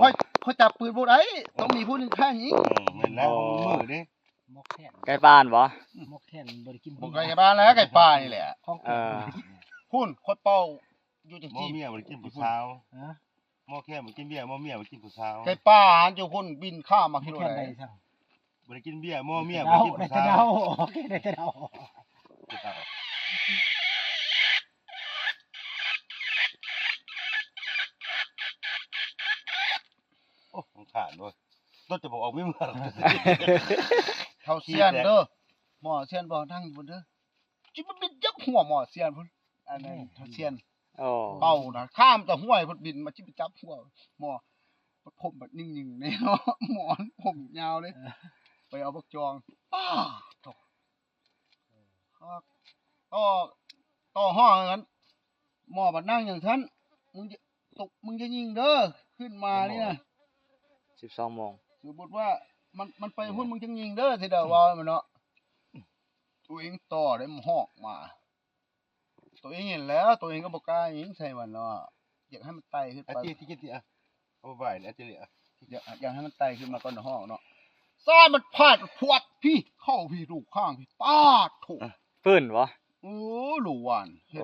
ຂ້ອຍ ຂ້ອຍຈັບປືນບໍ່ໄດ້ ຕ້ອງມີຜູ້ໜຶ່ງຂ້າງຍິງ. ເອີ ແມ່ນແລ້ວ ອໍ ມືເດ້. ໝອກແຂ້ນ ໄກ່ປ່າຫັ້ນບໍ່? ໝອກແຂ້ນບໍ່ໄດ້ກິນ ບໍ່ ໄກ່ປ່າແລ້ວ ໄກ່ປ່ານີ້ແຫຼະ ຂອງ ເອີ ພຸ້ນ ຂ້ອຍເປົ່າຢູ່ຈັງຊີ້ ໝໍເມຍບໍ່ໄດ້ກິນຜູ້ສາວ. ຮະ? ໝໍແຂ້ນບໍ່ກິນເບຍ ໝໍເມຍບໍ່ກິນຜູ້ສາວ. ໄກ່ປ່າຫັ້ນຢູ່ພຸ້ນ ບິນຂ້າມມາກິນໂລດ. ບໍ່ໄດ້ກິນເບຍ ໝໍເມຍບໍ່ກິນຜູ້ສາວ. ໄດ້ແຕ່ເດົາ ໄດ້ແຕ່ເດົາ. ໂອ້ ມັນຂາດເວີ້ຍ ລົດຈະບໍ່ອອກມີເມືອ. ເຖົ້າຊຽນເດີ ໝໍຊຽນບໍ່ນັ່ງຢູ່ພຸ້ນເດີ. ຈິມາບິນຈັບຫົວໝໍຊຽນພຸ້ນ ອັນນັ້ນ ເຖົ້າຊຽນ. ອໍ ເປົ່ານະ ຂ້າມແຕ່ຫ້ວຍພຸ້ນ ບິນມາ ຈິໄປຈັບຫົວໝໍ ຜົມບັດຍິງໆ ນີ້ເນາະ ໝໍຜົມຍາວເດ້. ເອີ ໄປເອົາບັກຈອງ ປ້າໂທ້ ຕໍ່ ຕໍ່ຫ້ອງກັນ ໝໍບັດນັ່ງຈັ່ງຊັ້ນ ມຶງຈະຕົກ ມຶງຈະຍິງເດີ ຂຶ້ນມານີ້ນະ ສິບສອງໂມງ ສົມມຸດວ່າມັນ ມັນໄປພຸ້ນ ມຶງຈະຍິງເດີ ຊິໄດ້ເວົ້າໃຫ້ມັນເນາະ. ໂຕເອງຕໍ່ໄດ້ ມັນຮອກມາ ໂຕເອງເຫັນແລ້ວ ໂຕເອງກໍບໍ່ກ້າຍິງໃສ່ມັນເນາະ ຢາກໃຫ້ມັນໄຕ່ຂຶ້ນໄປ. ເອົາຕິ ຕິ ຕິ ອະ ເອົາໄວ້ນີ້ ອາ ຕິ ອະ ຢາກ ຢາກໃຫ້ມັນໄຕ່ຂຶ້ນມາກ່ອນ ຮອກເນາະ. ຊ້າຍມັນພາດພວດພີ້ ເຂົ້າພີ້ ໂຕຂ້າງພີ້ ປາດໂທ້ ປືນບໍ່? ໂອ້ ໂລວານ ເຮັດ